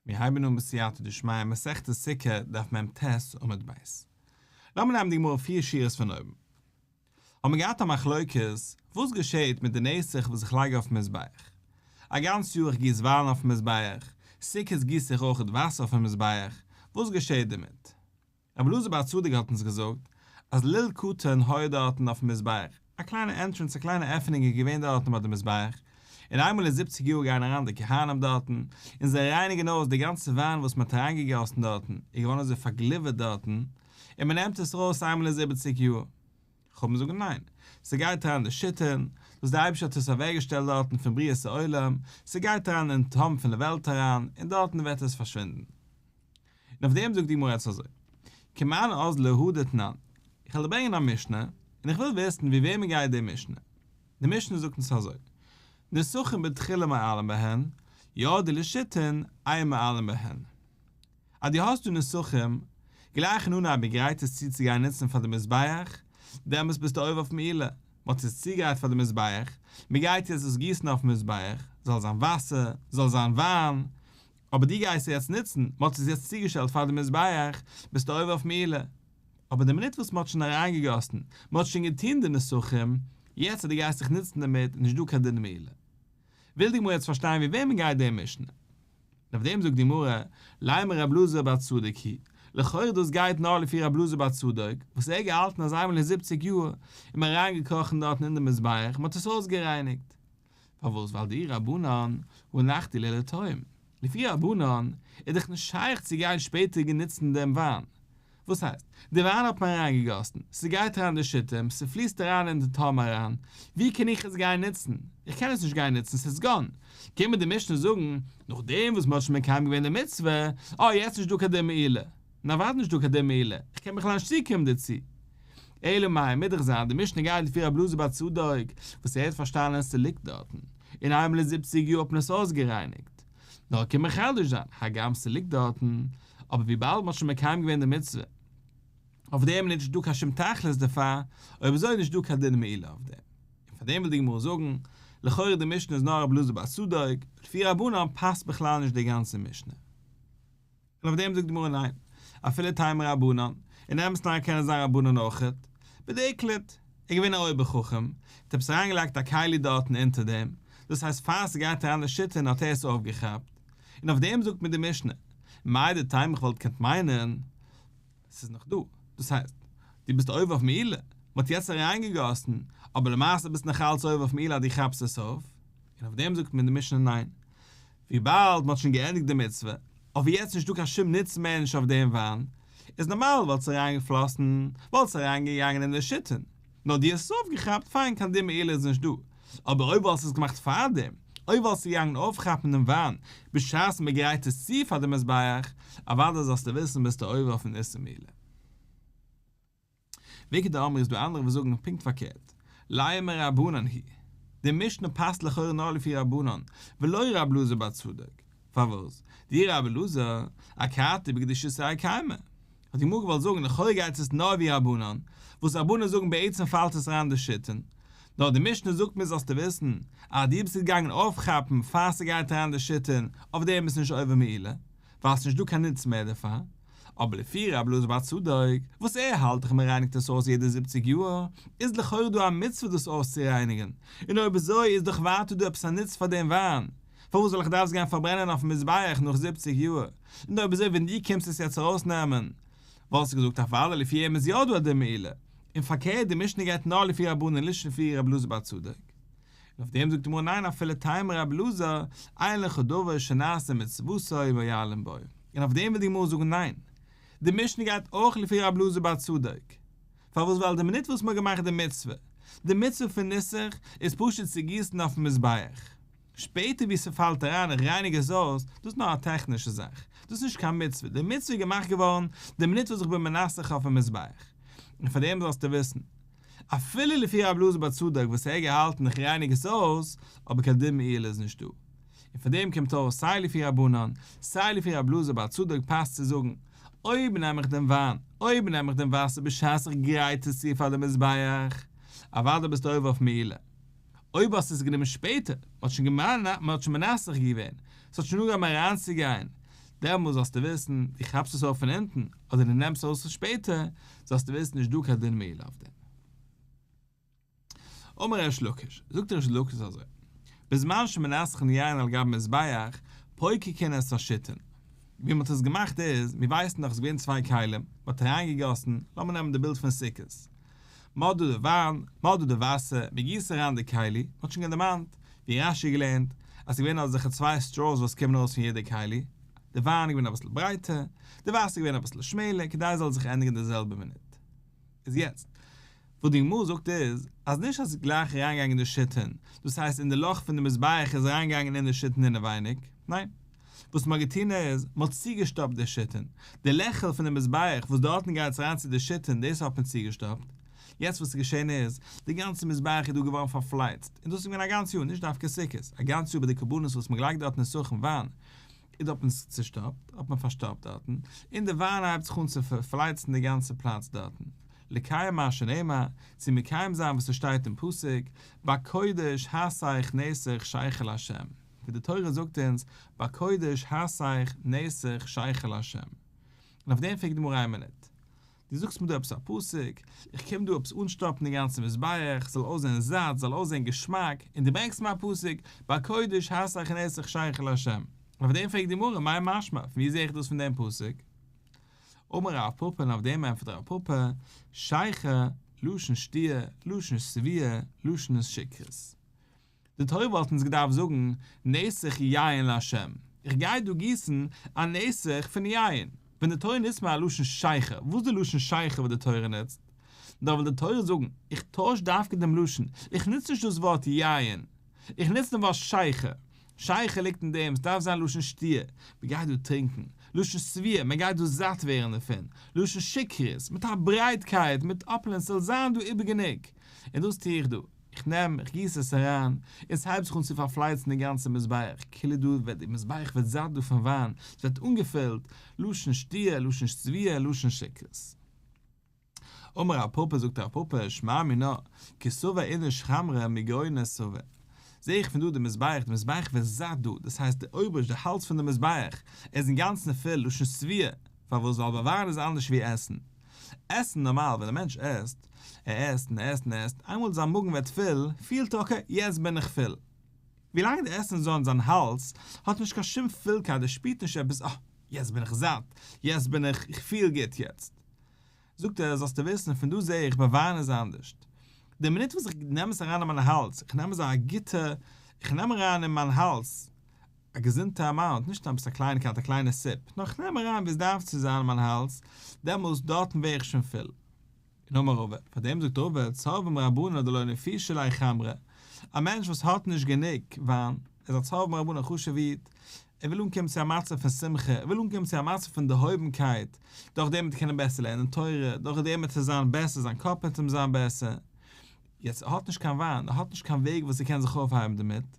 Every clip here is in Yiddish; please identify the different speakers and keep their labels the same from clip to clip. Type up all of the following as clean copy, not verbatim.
Speaker 1: מיר הייבן אן בסייעתא דשמיא מסכת סוכה דף מ"ט עמוד ב'. לאמיר נעמען די גמרא פיר שורות פון אויבן. האבן מיר געהאט א מחלוקת וואס געשעהט מיט די נסך וואס איך לייג אויפן מזבח. א גאנץ יאר איך גיס וויין אויפן מזבח, סוכות גיס איך אויכעט וואסער אויפן מזבח, וואס געשעהט דערמיט? רבי אלעזר בר צדוק האט אונז געזאגט אז לול קטן היה דארטן אויפן מזבח, א קליינע entrance א קליינע עפענונג איז געווען דארטן ביי די מזבח, און איינמאל אין זיבציג יאר גייען אריין די כהנים דארטן, און זיי רייניגן אויס די גאנצע וויין וואס מען האט אריינגעגאסן דארטן, איז געווארן אזוי פארגליווערט דארטן, און מען נעמט עס ארויס איינמאל אין זיבעציג יאר. חכמים זאגן ניין, ס'גייט אריין די שיתין, וואס דער אייבערשטער האט עס אוועקגעשטעלט דארטן פון בריאת העולם, ס'גייט אריין אין תהום פון די וועלט אריין, און דארטן ווערט עס פארשווינדן. און אויף דעם זאגט די גמרא יעצט אזוי, כמאן אזלא הא דתנן, איך וועל דיר ברענגען א משנה, און איך וויל וויסן ווי וועמען גייט די משנה. די משנה זאגט אונז אזוי, נסכים בתחילה מועלין בהן, ירדו לשיתין, אין מועלין בהן. אז דו האסט דא נסכים, גלייך אין אנהייב מען גרייט עס צו צו גיין נוצן פאר די מזבח, דעמאלטס ביסטו עובר אויף מעילה, מען האט עס צוגרייט פאר די מזבח, מען גייט יעצט עס גיסן אויפן מזבח, זאל זיין וואסער, זאל זיין וויין, אבער דו גייסט עס יעצט נוצן, מען האט עס יעצט צוגעשטעלט פאר די מזבח, ביסטו עובר אויף מעילה. אבער די מינוט וואס מען האט שוין אריינגעגאסן, מען האט שוין געטון די נסכים, יעצט אז דו גייסט זיך נוצן דערמיט איז נישט דא קיין דין מעילה. וויל די גמרא יעצט פארשטיין ווי וועמען גייט די משנה. און אויף דעם זאגט די גמרא, לימא רב אלעזר בר צדוק היא, לכאורה דאס גייט נאר לפי רב אלעזר בר צדוק, וואס ער האט געהאלטן אז איינמאל אין זיבציג יאר איז מען אריינגעקראכן דארטן אין די מזבח, מען האט עס אויסגערייניגט. פארוואס ווייל דאי רבנן הא הנחתיה לתהום, לפי רבנן איז דאך נישט שייך צו גיין שפעטער גענוצן דעם וויין, וואס הייסט, די וויין האט מען אריין געגאסן, ס'גייט אריין די שיתין, ס'פליסט אריין אין די תהום אריין, ווי קען איך עס גיין נוצן? איך קען עס נישט גיין נוצן, ס'איז gone. קומט מיר די משנה זאגן, נאכדעם וואס מ'האט שוין מקיים געווען די מצוה, אה יעצט נישט דא קיין דין מעילה. און אוודאי נישט דא קיין דין מעילה, איך קען בכלל נישט צוקומען דערצו. אלא מאי, מוז דאך זיין, די משנה גייט לפי רבי אלעזר בר צדוק, וואס ער האט פארשטאנען אז ס'ליגט דארטן, און איינמאל אין זיבציג יאר האט מען עס אויסגערייניגט. נאר קען מחדש זיין, הגם ס'ליגט דארטן, אבער וויבאלד מ'האט שוין מקיים געווען די מצוה, אויף דעם איז נישט דא קיין שום תכלית דערפאר, אויב אזוי איז נישט דא קיין דין מעילה אויף דעם. און פאר דעם וויל די גמרא זאגן, לכאורה די משנה איז נאר רבי אלעזר בר צדוק, לפי רבנן פאסט בכלל נישט די גאנצע משנה. און אויף דעם זאגט די גמרא ניין, אפילו תימא רבנן, אין אמת'ן אריין קען עס זיין רבנן אויכעט, בדאיקלט, ער איז געווען א אויבער חכם, האט עפעס אריינגעלייגט א כלי דארטן אונטער דעם, דאס הייסט פאר ס'גייט אריין די שיתין האט ער עס אויפגעכאפט, און אויף דעם זאגט מיר די משנה, מהו דתימא איך וואלט געקענט מיינען, ס'איז נאך דא, דאס הייסט, דו ביסט עובר אויף מעילה, מ'האט יעצט אריינגעגאסן, אבער למעשה ביסטו נאך אלץ עובר אויף מעילה אז דו כאפסט עס אויף, און אויף דעם זאגט מיר די משנה ניין, וויבאלד מ'האט שוין געענדיגט די מצוה, אויף יעצט נישטא קיין שום נוצן מער נישט אויף דעם וויין, איז נארמאל וואלט עס אריינגעפלאסן, וואלט עס אריינגעגאנגען אין די שיתין, נאר דו האסט עס אויפגעכאפט, פיין קיין דין מעילה איז נישט דא, אבער אויב וואלסטו עס געמאכט פארדעם, אויב וואלסטו געגאנגען אויפכאפן דעם וויין בשעת מ'גרייט עס צו פאר די מזבח, אוודאי זאלסטו וויסן ביסטו עובר אויפן איסור מעילה. ואיכא דאמרי איז דא אנדערע וואס זאגן פונקט פארקערט, לימא רבנן היא די משנה פאסט לכאורה נאר לפי רבנן, ולא רב אלעזר בר צדוק, פארוואס? דאי רב אלעזר, אכתי בקדושתיה קיימא. האט די גמרא געוואלט זאגן לכאורה גייט עס נאר ווי רבנן, וואס רבנן זאגן בעצם פאלט עס אריין די שיתין, נאר די משנה זאגט מיר זאלסטו וויסן אז דו ביסט געגאנגען אויפכאפן פאר ס'גייט אריין די שיתין, אויף דעם איז נישט עובר מעילה, ווייל ס'נישט דא קיין נוץ מער דערפאר. אבער לפי רב אלעזר בר צדוק, וואס ער האלט דאך מ'רייניגט עס אויס יעדע זיבציג יאר, איז לכאורה דא א מצוה דאס אויסצורייניגן, און אויב אזוי איז דאך ווייטער דא עפעס א נוץ פאר דעם וויין, פארוואס זאל איך דארפס גיין פארברענען אויפן מזבח נאך זיבציג יאר, און אויב אזוי ווען דו קומסט עס יעצט ארויסנעמען, וואלסטו געזאגט אוודאי לפי אים איז יא דא א דין מעילה, און פארקערט די משנה גייט נאר לפי רבנן נישט לפי רב אלעזר בר צדוק. און אויף דעם זאגט די גמרא ניין אפילו תימא רב אלעזר, אין לך דבר שנעשה מצוותו מועלין בו, און אויף דעם וויל די גמרא זאגן ניין, די משנה גייט אויך לפי רב אלעזר בר צדוק, פארוואס ווייל די מינוט וואס מ'האט געמאכט די מצוה, די מצוה פון ניסוך איז פשוט צו גיסן אויפן מזבח, שפעטער ווי ס'פאלט אריין איך רייניג עס אויס, דאס איז נאר א טעכנישע זאך, דאס איז נישט קיין מצוה, די מצוה איז געמאכט געווארן די מינוט וואס איך בין מנסך אויפן מזבח, און פאר דעם זאלסטו וויסן, אפילו לפי רב אלעזר בר צדוק וואס ער האט געהאלטן איך רייניג עס אויס, אבער קיין דין מעילה איז נישטא. און פאר דעם קומט אויס סיי לפי רבנן, סיי לפי רב אלעזר בר צדוק פאסט צו זאגן, אויב נעם איך דעם וויין, אויב נעם איך דעם וואסער בשעת איך גרייט עס צו פאר די מזבח, אוודאי ביסטו עובר אויף מעילה. אויב האסטו עס גענומען שפעטער, מען האט שוין מען האט שוין מנסך געווען, עס האט שוין אנגעהויבן אריינצוגיין, דעמאלס זאלסטו וויסן, דו כאפסט עס אויף פון אונטן, אדער דו נעמסט עס ארויס שפעטער, זאלסטו וויסן נישט דא קיין דין מעילה אויף דעם. אמר ריש לקיש, זאגט ריש לקיש אזוי, בזמן שמנסכין יין על גבי מזבח, פוקקין את השיתין. ווי מען האט עס געמאכט איז, מיר ווייסן דאך עס איז געווען צוויי כלים, מען האט אריינגעגאסן, לאמיר נעמען די בילד פון סוכות, מען האט דא די וויין, מען האט דא די וואסער, מען גיסט אריין די כלי, מען האט שוין דערמאנט, ווי רש"י געלערנט, אז עס איז געווען אזעלכע צוויי straws וואס קומען ארויס פון יעדע כלי, די וויין איז געווען אביסל ברייטער, די וואסער איז געווען אביסל שמעלער, כדי עס זאל זיך ענדיגן די זעלבע מינוט. איז יעצט, וואס די גמרא זאגט איז, אז נישט אז עס איז גלייך אריינגעגאנגען אין די שיתין, דאס הייסט אין די לאך פון די מזבח איז אריינגעגאנגען אין די שיתין אינעווייניג, ניין, וואס מען האט געטון איז, מען האט צוגעשטאפט די שיתין, די לעכל פון די מזבח וואס דארטן גייט עס אריין צו די שיתין, דאס האט מען צוגעשטאפט, יעצט וואס איז געשען איז, די גאנצע מזבח איז דא געווארן פארפלייצט, און דאס איז געווען א גאנץ יאר, נישט דווקא סוכות, א גאנץ יאר ביי די קרבנות וואס מען האט געלייגט דארטן נסכים וויין, איז האט מען עס צושטאפט, האט מען פארשטאפט דארטן, און די וויין הייבט זיך אן צו פארפלייצן די גאנצע פלאץ דארטן, לקיים מה שנאמר, צו מקיים זיין וואס עס שטייט אין פסוק, בקודש הסך נסך שכר לה', ווי די תורה זאגט אונז, בקודש הסך נסך שכר לה'. און אויף דעם פרעגט די גמרא איין מינוט, דו זאגסט מיר דא עפעס א פסוק, איך קום דא עפעס אנשטאפן די גאנצע מזבח, ס'זאל אויסזען זאט, ס'זאל אויסזען געשמאק, און דו ברענגסט מיר א פסוק, בקודש הסך נסך שכר לה'. און אויף דעם פרעגט די גמרא, מאי משמע, פון וואו זע איך דאס פון דעם פסוק? אמר רב פפא און אויף דעם ענטפערט רב פפא, שכר, לשון שתיה, לשון שביעה, לשון שכרות. די תורה וואלט אונז געדארפט זאגן נסך יין לה', איך גיי דא גיסן א נסך פון יין, ווען די תורה נוצט מיר א לשון שכר, וואס איז די לשון שכר וואס די תורה נוצט? דאך וויל די תורה זאגן, איך טויש דווקא דעם לשון, איך נוץ נישט דאס ווארט יין, איך נוץ דעם ווארט שכר, שכר ליגט אין דעם, עס דארף זיין לשון שתיה, מען גייט דא טרינקען, לשון שביעה, מען גייט דא זאט ווערן דערפון, לשון שכרות, מיט א ברייטקייט, מיט opulence, ס'זאל זיין דא איבער גענוג, און דאס טו איך דא. איך נעם, איך גיס עס אריין, און ס'הייבט זיך אן צו פארפלייצן די גאנצע מזבח, כאילו דא ווערט די מזבח ווערט זאט דא פון וויין, ס'ווערט אנגעפילט, לשון שתיה, לשון שביעה, לשון שכרות. אמר רב פפא, זאגט רב פפא, שמע מינה, כי שבע איניש חמרא מגרוניה שבע. זע איך פון דא די מזבח, די מזבח ווערט זאט דא, דאס הייסט די אויבערשט, די האלז פון די מזבח, איז אינגאנצן פול, לשון שביעה, פארוואס? ווייל ביי וויין איז אנדערש ווי עסן. עסן נארמאל ווען א מענטש עסט, ער עסט און עסט און עסט, איינמאל זיין מאגן ווערט פול, פילט ער okay, יעצט בין איך פול. ווילאנג די עסן איז דא אין זיין האלז, האט ער נישט קיין שום פולקייט, ער שפירט נישט עפעס אה, יעצט בין איך זאט, יעצט בין איך, איך פיל גוט יעצט. זאגט ער, זאלסטו וויסן, פון דא זע איך ביי וויין איז אנדערשט. די מינוט וואס איך נעם עס אריין אין מיין האלז, איך נעם אזא גוטע, איך נעם אריין אין מיין האלז, א געזונטע amount, נישט עפעס א קלייניקייט א קליינע sip, נאר כ'נעם אריין ווי עס דארף צו זיין אין מיין האלז, דעמאלס דארטן ווער איך שוין פול. און אמר רבא, פאר דעם זאגט רבא, צורבא מרבנן דלא נפישי ליה חמרא, א מענטש וואס האט נישט גענוג וויין, ער איז א צורבא מרבנן א חשוב'ע איד, ער וויל אנקומען צו א מצב פון שמחה, ער וויל אנקומען צו א מצב פון דערהויבנקייט, דורך דעם וועט ער קענען בעסער לערנען תורה, דורך דעם וועט ער זיין בעסער, זיין קאפ וועט אים זיין בעסער. יעצט, ער האט נישט קיין וויין, ער האט נישט קיין וועג וואס ער קען זיך אויפהייבן דערמיט,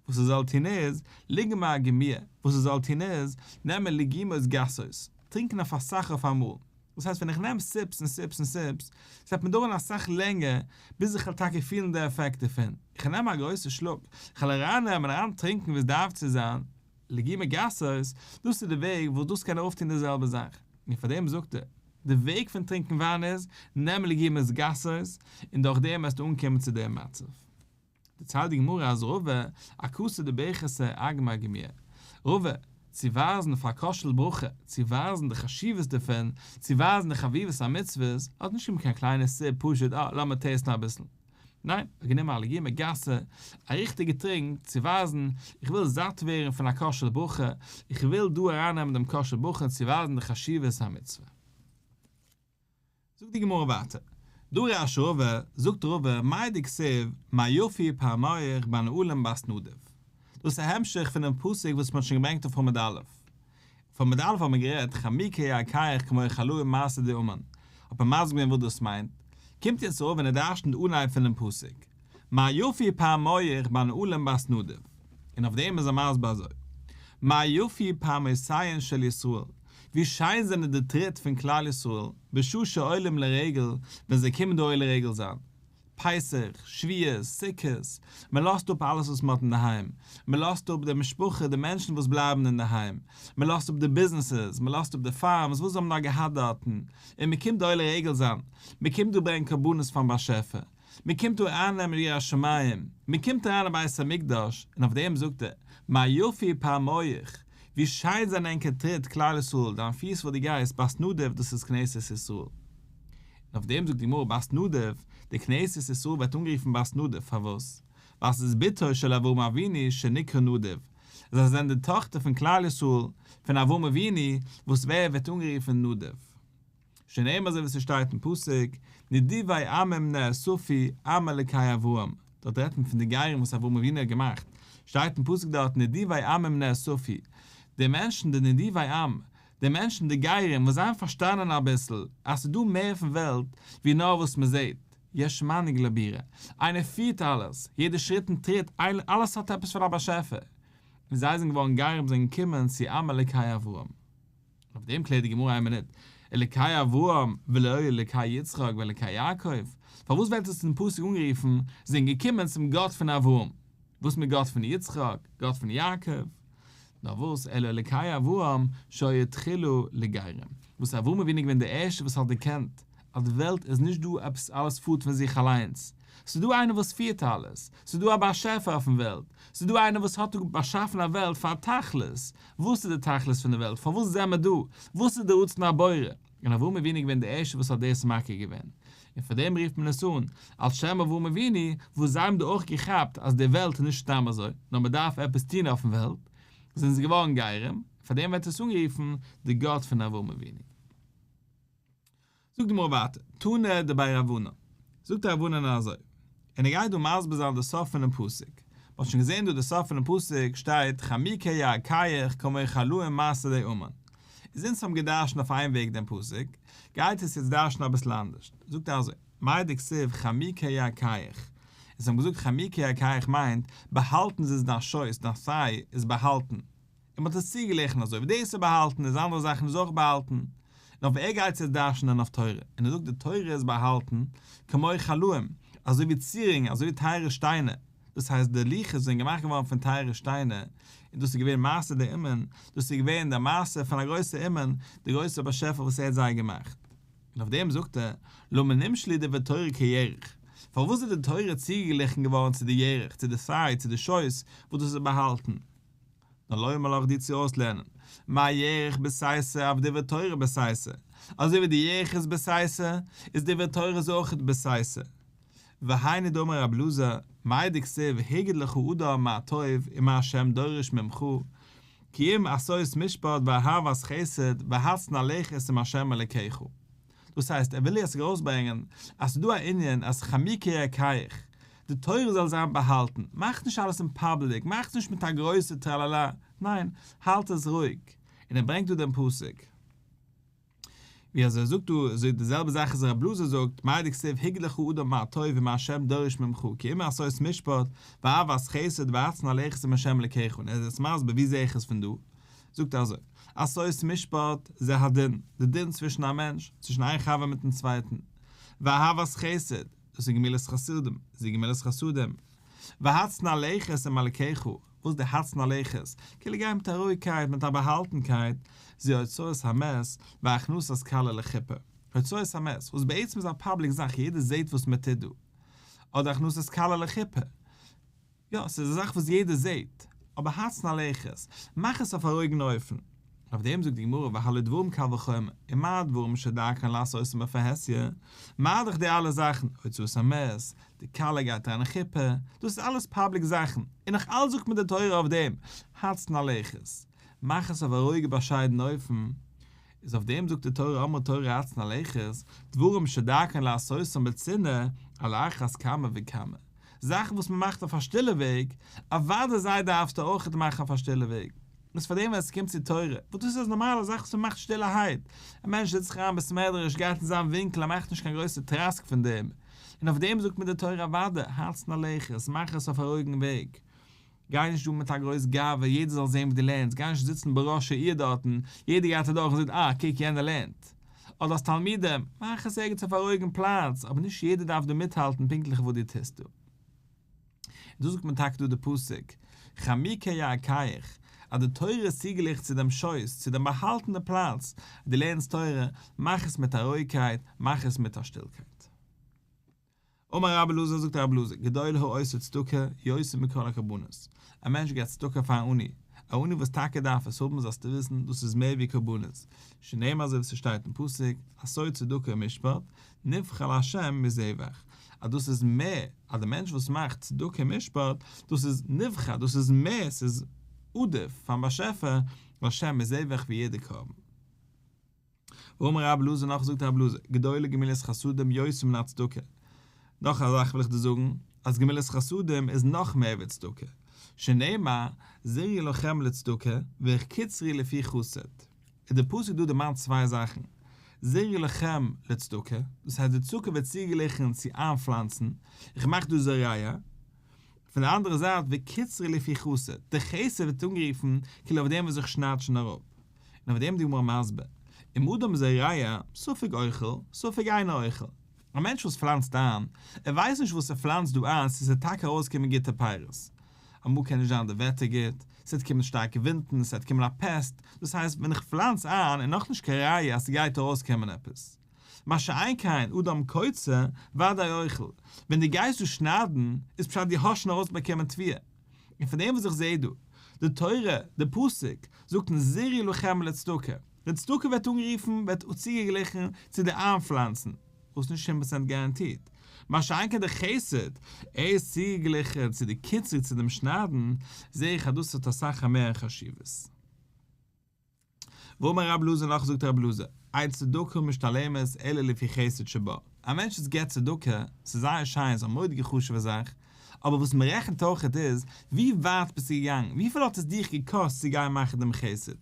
Speaker 1: וואס ער זאל טון איז, ליגמע גומיא, וואס ער זאל טון איז, נעמען לגימות גסות, טרינקען אויף אסאך אויף אמאל, דאס הייסט ווען איך נעם sips און sips און sips, ס'וועט מיר דויערן אסאך לענגער ביז איך וועל טאקע פילן די עפעקט דערפון, איך נעם א גרויסע שלוק, איך וועל ארייננעמען אריין טרינקען ווי עס דארף צו זיין, לגימה גסות, דאס איז די וועג וואס דאס קען אויפטון די זעלבע זאך, און פאר דעם זאגט ער, די וועג פון טרינקען וויין איז, נעם לגימות גסות, און דורך דעם וועסטו אנקומען צו דעם מצב. דערציילט די גמרא אז רבא, אכתא דברכתא אגמע גומיא. רבא, צו ווייזן פאר כוס של ברכה, צו ווייזן די חשיבות דערפון, צו ווייזן די חביבות המצוות, האט נישט גענומען קיין קליינע sip פשוט אה, לאמיר taste ן אביסל. ניין, ער האט גענומען א לגימה גסה, א ריכטיגע טרינק, צו ווייזן, איך וויל זאט ווערן פון א כוס של ברכה, איך וויל דא ארייננעמען דעם כוס של ברכה צו ווייזן די חשיבות המצוה. זאגט די גמרא ווייטער, דרש רבא, זאגט רבא, מאי דכתיב, מה יפו פעמיך בנעלים בת נדיב. דאס איז א המשך פונעם פסוק וואס מען האט שוין געברענגט אויף עמוד א'. אויף עמוד א' האט מען גערעדט חמוקי ירכיך כמו חלאים מעשה די אומן, האט מען מסביר געווען וואס דאס מיינט, קומט יעצט רבא און ער דרש'נט די אנהייב פונעם פסוק, מה יפו פעמיך בנעלים בת נדיב, און אויף דעם איז ער מסביר אזוי, מה יפו פעמותיהן של ישראל, ווי שיין זענען די טריט פון כלל ישראל, בשעה שעולים לרגל, ווען זיי קומען דא עולה רגל זיין. פסח, שבועות, סוכות, מען לאזט אפ אלעס וואס מען האט אינדערהיים, מען לאזט אפ די משפחה, די מענטשן וואס בלייבן אינדערהיים, מען לאזט אפ די ביזנעסעס, מען לאזט אפ די פארמס, וואס זיי האבן נאר געהאט דארטן, און מען קומט דא עולה רגל זיין, מען קומט דא ברענגען קרבנות פארן באשעפער, מען קומט דא אייננעמען יראת שמים, מען קומט אריין אין בית המקדש, און אויף דעם זאגט ער, מה יפו פעמיך, ווי שיין זענען ענקער טריט כלל ישראל, דיין פיס וואס דו גייסט, בת נדיב, דאס איז כנסת ישראל. און אויף דעם זאגט די גמרא בת נדיב, די כנסת ישראל ווערט אנגערופן בת נדיב, פארוואס? ווייל ס'איז בתו של אברהם אבינו שנקרא נדיב, זיי זענען די טאכטער פון כלל ישראל, פון אברהם אבינו, וואס ווער ווערט אנגערופן נדיב. שנאמר אזוי ווי ס'שטייט אין פסוק, נדיבי עמים נאספו עם אלקי אברהם, דארט רעדט מען פון די גרים וואס אברהם אבינו האט געמאכט, שטייט אין פסוק דארט נדיבי עמים נאספו, די מענטשן די נדיבי עם, די מענטשן די גרים וואס זיי האבן פארשטאנען אביסל אז ס'איז דא מער פון וועלט ווי נאר וואס מ'זעט, יש מנהיג לבירה, איינער פירט אלעס, יעדע שריט און טריט, אלעס האט עפעס פון א באשעפער, און זיי זענען געווארן גרים זענען געקומען צו עם אלקי אברהם. אויף דעם קלערט די גמרא איין מינוט, אלקי אברהם ולא אלקי יצחק ואלקי יעקב, פארוואס ווערט עס אין פסוק אנגערופן זענען געקומען צום גאט פון אברהם, וואס מיט גאט פון יצחק, גאט פון יעקב? נאר וואס אלא אלקי אברהם שהיה תחילה לגרים, וואס אברהם אבינו איז געווען דער ערשטער וואס האט דערקענט אז די וועלט איז נישט דא עפעס אלעס פארט פון זיך אליינס, ס'איז דא איינער וואס פירט אלעס, ס'איז דא א באשעפער אויפן וועלט, ס'איז דא איינער וואס האט באשאפן א וועלט פאר א תכלית, וואס איז די תכלית פון די וועלט, פארוואס זעמער דא, וואס איז די רצון הבורא, און אברהם אבינו איז געווען דער ערשטער וואס האט דאס מכיר געווען, און פאר דעם רופט מען עס אן על שם אברהם אבינו, וואס זיי האבן דא אויך געכאפט אז די וועלט איז נישט סתם אזוי, נאר מען דארף עפעס טון אויפן וועלט, זענען זיי געווארן גרים, פאר דעם ווערט עס אנגערופן די גאט פון אברהם אבינו. זאגט די גמרא ווייטער, תנא דבי רב ענן, זאגט רב ענן אזוי, און ער גייט דא מסביר זיין די סוף פונעם פסוק, מען האט שוין געזען דא די סוף פונעם פסוק שטייט חמוקי ירכיך כמו חלאים מעשה ידי אומן, איז אונז האבן געדרשנט אויף איין וועג דעם פסוק, גייט עס יעצט דרש'נען אביסל אנדערש, זאגט ער אזוי, מאי דכתיב חמוקי ירכיך, אונז האבן געזאגט חמוקי ירכיך מיינט באהאלטן איז דיין שויס, דיין thigh איז באהאלטן, און מ'האט עס צוגעגליכן אזוי ווי דאס איז באהאלטן איז אנדערע זאכן איז אויך באהאלטן, און אויף ער גייט יעצט דרש'נען אויף תורה, און ער זאגט די תורה איז באהאלטן כמו חלאים, אזוי ווי צירונג, אזוי ווי טייערע שטיינער, דאס הייסט די לוחות זענען געמאכט געווארן פון טייערע שטיינער, און דאס איז געווען מעשה ידי אומן, דאס איז געווען די מעשה פון א גרויסע אומן, די גרויסע באשעפער וואס ער האט זיי געמאכט. און אויף דעם זאגט ער, למה נמשלו דברי תורה כירך, פארוואס איז די תורה צוגעגליכן געווארן צו די ירך, צו די thigh, צו די שויס, וואס דאס איז באהאלטן? נאר לומר לך דיר צו אויסלערנען, מה ירך בסתר אף דברי תורה בסתר, אזוי ווי די ירך איז בסתר, איז דברי תורה איז אויכעט בסתר. והיינו דאמר רב אלעזר, מאי דכתיב הגיד לך אדם מה טוב ומה ה' דורש ממך, כי אם עשות משפט ואהבת חסד והצנע לכת עם ה' אלקיך. דאס הייסט ער וויל יעצט ארויסברענגען אז ס'איז דא א ענין אז חמוקי ירכיך, די תורה זאל זיין באהאלטן, מאך נישט אלעס אין פאבליק, מאך עס נישט מיט א גרויסע טראלאלא, ניין, האלט עס רואיג. און ער ברענגט דא דעם פסוק. ווי אזוי ער זאגט דא אזוי די זעלבע זאך אז רב אלעזר זאגט, מאי דכתיב הגיד לך אדם מה טוב ומה ה' דורש ממך כי אם עשות משפט ואהבת חסד והצנע לכת עם ה' אלקיך און ער איז עס מסביר ווי זעה איך עס פון דא, זאגט ער אזוי, עשות משפט זה הדין, די דין צווישן א מענטש, צווישן איין חבר מיטן צווייטן, ואהבת חסד, דאס איז גמילות חסדים, זו גמילות חסדים, והצנע לכת עם אלקיך, וואס איז די הצנע לכת? כאילו גיין מיט א רואיגקייט, מיט א באהאלטנקייט, זו הוצאת המת, והכנסת כלה לחופה. הוצאת המת, וואס בעצם איז א פאבליק זאך, יעדער זעט וואס מען טוט דא. אדער הכנסת כלה לחופה. יא, ס'איז א זאך וואס יעדער זעט, אבער הצנע לכת, מאך עס אויף א רואיגן אופן. אויף דעם זאגט די גמרא והלא דברים קל וחומר, ומה דברים שדרכן לעשותם בפרהסיא, מה דאך די אלע זאכן, הוצאת המת, די כלה גייט אריין אין חופה, דאס איז אלעס פאבליק זאכן, און נאך אלץ זאגט מען די תורה אויף דעם, הצנע לכת, מאך עס אויף א רואיגע באשיידן אופן, איז אויף דעם זאגט די תורה אמרה תורה הצנע לכת, דברים שדרכן לעשותם בצנעה, על אחת כמה וכמה. זאכן וואס מען מאכט אויף א שטילע וועג, אוודאי זיי דארפסטו אויכעט מאכן אויף א שטילע וועג. איז פאר דעם ווען עס קומט צו תורה, וואס דאס איז נארמאלע זאך וואס מען מאכט שטילערהייט, א מענטש זיצט זיך אריין בית מדרש, גייט אין זיין ווינקל, ער מאכט נישט קיין גרויסע טראסק פון דעם, און אויף דעם זאגט מען די תורה אוודאי, הצנע לכת, מאך עס אויף א רואיגן וועג. גיי נישט דא מיט א גרויס גאווה יעדער זאל זען ווי דו לערנסט, גיי נישט זיצן בראש העיר דארטן, יעדער גייט אדורך און זעט אה קוק יענער לערנט. אדער האסט תלמידים, מאך עס ערגעץ אויף א רואיגן פלאץ, אבער נישט יעדער דארף דא מיטהאלטן פונקטליך וואס דו טוסט דא. און דא זאגט מען טאקע דא די פסוק, חמוקי ירכיך, אז די תורה איז צוגעגליכן צו דעם שויס, צו דעם באהאלטענע פלאץ, אז דו לערנסט תורה, מאך עס מיט א רואיגקייט, מאך עס מיט א שטילקייט. אמר רבי אלעזר, זאגט רבי אלעזר, גדול העושה צדקה יותר מכל הקרבנות, א מענטש געבט צדקה פאר א עני, א עני וואס טאקע דארף עס האבן זאלסטו וויסן דאס איז מער ווי קרבנות, שנאמר אזוי ווי ס'שטייט אין פסוק, עשה צדקה ומשפט, נבחר לה' מזבח, אז דאס איז מער, אז די מענטש וואס מאכט צדקה ומשפט, דאס איז נבחר, דאס איז מער, ס'איז עדיף פארן באשעפער, לה' מזבח ווי יעדע קרבן. ואמר רבי אלעזר נאך זאגט רבי אלעזר, גדולה גמילת חסדים יותר מן הצדקה, נאך א זאך וויל איך דיר זאגן, אז גמילת חסדים איז נאך מער ווי צדקה, שנאמר, זרעו לכם לצדקה, וקצרו לפי חסד. איז די פסוק דא דערמאנט צוויי זאכן, זרעו לכם לצדקה, דאס הייסט די צדקה ווערט צוגעגליכן צו איינפלאנצן, איך מאך דא זורע, פון די אנדערע זייט וקצרו לפי חסד, די חסד ווערט אנגערופן כאילו אויף דעם וואס איך שנייד שוין אראפ, און אויף דעם איז די גמרא מסביר, אם אדם זורע, ספק אוכל, ספק אינו אוכל, א מענטש וואס פלאנצט איין, ער ווייסט נישט וואס ער פלאנצט דא איין צו ס'וועט טאקע ארויסקומען גוטע פירות. אמאל קען נישט זיין די וועטער גוט, ס'וועט קומען שטארקע ווינטן, ס'וועט קומען א פעסט, דאס הייסט ווען איך פלאנץ איין איז נאכנישט קיין ראיה אז ס'גייט ארויסקומען עפעס. מה שאין כן אדם קוצר, ודאי אוכל, ווען דו גייסט דא שניידן איז פשט דו האסט שוין ארויסבאקומען תבואה. און פון דעם וואס איך זעה דא, די תורה, די פסוק, זאגט אונז זרעו לכם לצדקה, די צדקה ווערט אנגערופן, ווערט צוגעגליכן צו די איינפלאנצן, וואס איז נישט הונדערט פראצענט גאראנטירט, מה שאין כן די חסד, ער איז צוגעגליכן צו די קציר צו דעם שניידן, זעה איך אז דאס האט אסאך א מער חשיבות. ואמר רבי אלעזר נאך זאגט רבי אלעזר, אין צדקה משתלמת אלא לפי חסד שבה, א מענטש וואס געבט צדקה, ס'איז זייער שיין, ס'איז א מורא'דיגע חשוב'ע זאך, אבער וואס מ'רעכנט אויכעט איז, ווי ווייט ביסטו געגאנגען, וויפיל האט עס דיך געקאסט צו גיין מאכן דעם חסד,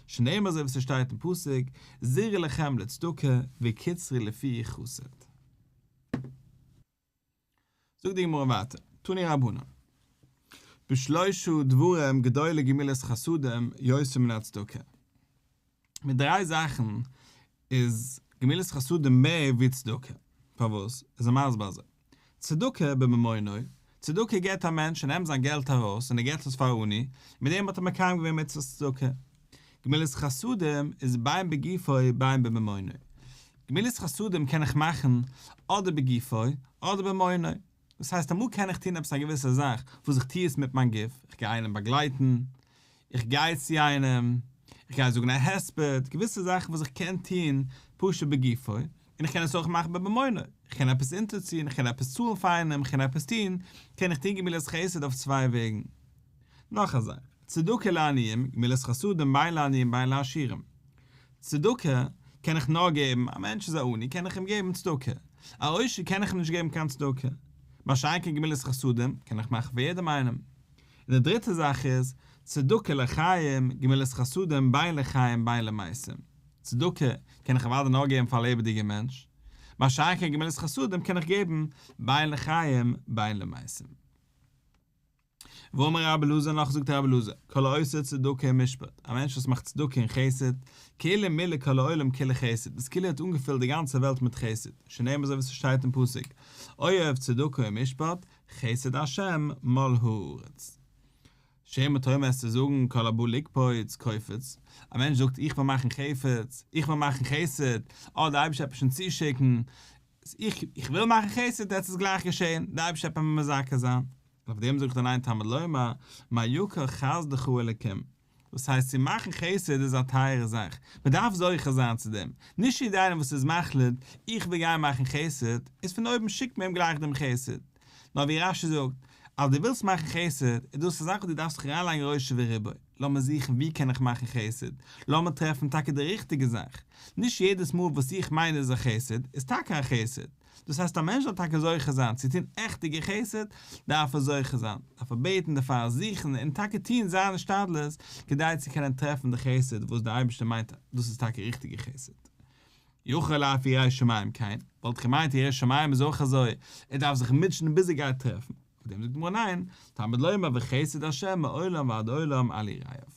Speaker 1: שנאמר אזוי ווי ס'שטייט אין פסוק, זרעו לכם לצדקה וקצרו לפי חסד. זאגט די גמרא ווייטער, תנו רבנן, בשלושה דברים גדולה גמילת חסדים יותר מן הצדקה. מיט דריי זאכן איז גמילת חסדים מער ווי צדקה. פארוואס? איז ער מסביר אזוי, צדקה בממונו, צדקה געבט א מענטש ער נעמט זיין געלט ארויס און ער געבט עס פאר עני, מיט דעם האט ער מקיים געווען מצוות צדקה. גמילת חסדים איז בין בגופו בין בממונו. גמילת חסדים קען איך מאכן אדער בגופו אדער בממונו. דאס הייסט אמאל קען איך טון עפעס א געוויסע זאך וואס איך טו עס מיט מיין גוף, איך גיי איינעם באגלייטן, איך גיי צו איינעם, איך גיי זאגן א הספד, געוויסע זאכן וואס איך קען טון פשוט בגופו, און איך קען עס אויך מאכן בממונו, איך קען עפעס אונטערציען, איך קען עפעס צאלן פאר איינעם, איך קען עפעס טון, קען איך טון גמילת חסד אויף צוויי וועגן. נאך א זאך, צדקה לעניים, גמילת חסדים בין לעניים בין לעשירים. צדקה קען איך נאר געבן, א מענטש איז א עני קען איך אים געבן צדקה, א עושר קען איך אים נישט געבן קיין צדקה. מה שאין כן גמילת חסדים קען איך מאכן פאר יעדעם איינעם. און די דריטע זאך איז, צדקה לחיים, גמילת חסדים בין לחיים בין למתים. צדקה קען איך אוודאי נאר געבן פאר א לעבעדיגע מענטש, מה שאין כן גמילת חסדים קען איך געבן בין לחיים בין למתים. ואמר רבי אלעזר נאך זאגט רבי אלעזר, כל העושה צדקה ומשפט, א מענטש וואס מאכט צדקה און חסד, כאילו מילא כל העולם כולו חסד, איז כאילו ער האט אנגעפילט די גאנצע וועלט מיט חסד, שנאמר אזוי ווי ס'שטייט אין פסוק, אוהב צדקה ומשפט, חסד השם מלאה הארץ. שמא תאמר וועסטו זאגן כל הבא לקפוץ קופץ, א מענטש זאגט איך וויל מאכן חפץ, איך וויל מאכן חסד, אה דער אייבערשטער וועט מיר שוין צושיקן, איך וויל מאכן חסד וועט עס גלייך געשען, דער אייבערשטער וועט מיר מזכה זיין. אויף דעם זאגט ער ניין תלמוד לומר, מה יקר חסדך אלקים, דאס הייסט צו מאכן חסד איז א טייערע זאך, מען דארף זוכה זיין צו דעם, נישט יעדער איינער וואס איז מחליט איך וויל גיין מאכן חסד, איז פון אויבן שיקט מען אים גלייך דעם חסד, נאר ווי רש"י זאגט, אז דו ווילסט מאכן חסד, איז דאס א זאך וואס דו דארפסט זיך אריינלייגן ראשו ורובו, לאמיר זוכן ווי קען איך מאכן חסד, לאמיר טרעפן טאקע די ריכטיגע זאך, נישט יעדעס מאל וואס איך מיין איז א חסד, איז טאקע א חסד. דאס הייסט א מענטש זאל טאקע זוכה זיין צו טון עכטיגע חסד, דארף ער זוכה זיין, דארף ער בעטן דערפאר, זוכן און טאקע טון זיין השתדלות כדי צו קענען טרעפן די חסד וואס דער אייבערשטער מיינט דאס איז טאקע ריכטיגע חסד. יכול אף ירא שמים כן, וואלט איך געמיינט ירא שמים איז אויך אזוי, ער דארף זיך מוטשען ביז ער גייט טרעפן, אויף דעם זאגט די גמרא ניין, תלמוד לומר וחסד ה' מעולם ועד עולם על יראיו.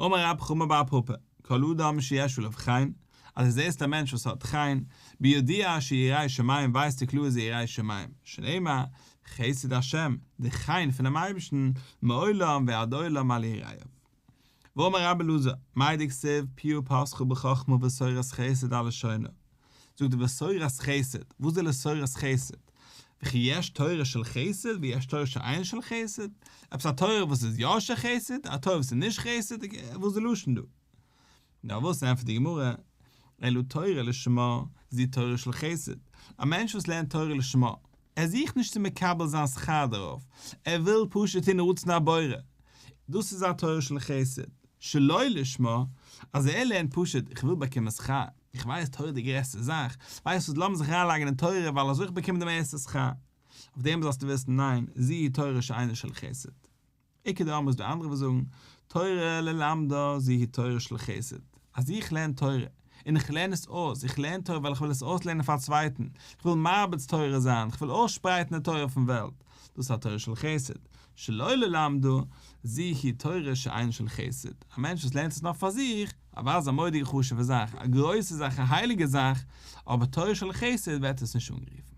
Speaker 1: אמר רב חמא בר פפא, כל אדם שיש עליו חן, אז דו זעסט א מענטש וואס האט חן, בידוע שהוא ירא שמים ווייסטו קלאר איז ער ירא שמים, שנאמר, חסד השם, די חן פונעם אייבערשטן, מעולם ועד עולם על יראיו. ואמר רבי אלעזר, מאי דכתיב פיה פתחה בחכמה ותורת חסד על לשונה, זאגט ער ותורת חסד, וואס איז די תורת חסד? וכי יש תורה של חסד ויש תורה שאינה של חסד? עפעס א תורה וואס איז יא של חסד, א תורה וואס איז נישט חסד, וואס איז די לשון דא? נאר וואס ענטפערט די גמרא, אלא תורה לשמה, זו תורה של חסד, א מענטש וואס לערנט תורה לשמה, ער זוכט נישט צו מקבל זיין שכר דערויף, ער וויל פשוט טון רצון הבורא, דאס איז א תורה של חסד, שלא לשמה, אז ער לערנט פשוט איך וויל באקומען שכר, איך ווייס תורה איז די גרעסטע זאך, ווייסט וואס לאמיר זיך אריינלייגן אין תורה ווייל אזוי איך באקום די מערסטע שכר, אויף דעם זאלסטו וויסן ניין, זו היא תורה שאינה של חסד. איכא דאמרי איז דא אנדערע וואס זאגן, תורה ללמדה זו היא תורה של חסד, אז איך לערן תורה, און איך לערן עס אויס, איך לערן תורה ווייל איך וויל עס אויסלערנען פאר א צווייטן, איך וויל מרביץ תורה זיין, איך וויל אויסשפרייטן די תורה אויפן וועלט, דאס איז א תורה של חסד, שלא ללמדה, זו היא תורה שאינה של חסד, א מענטש וואס לערנט עס נאר פאר זיך, אוודאי איז א מורא'דיגע חשוב'ע זאך, א גרויסע זאך, א הייליגע זאך, אבער תורה של חסד ווערט עס נישט אנגערופן.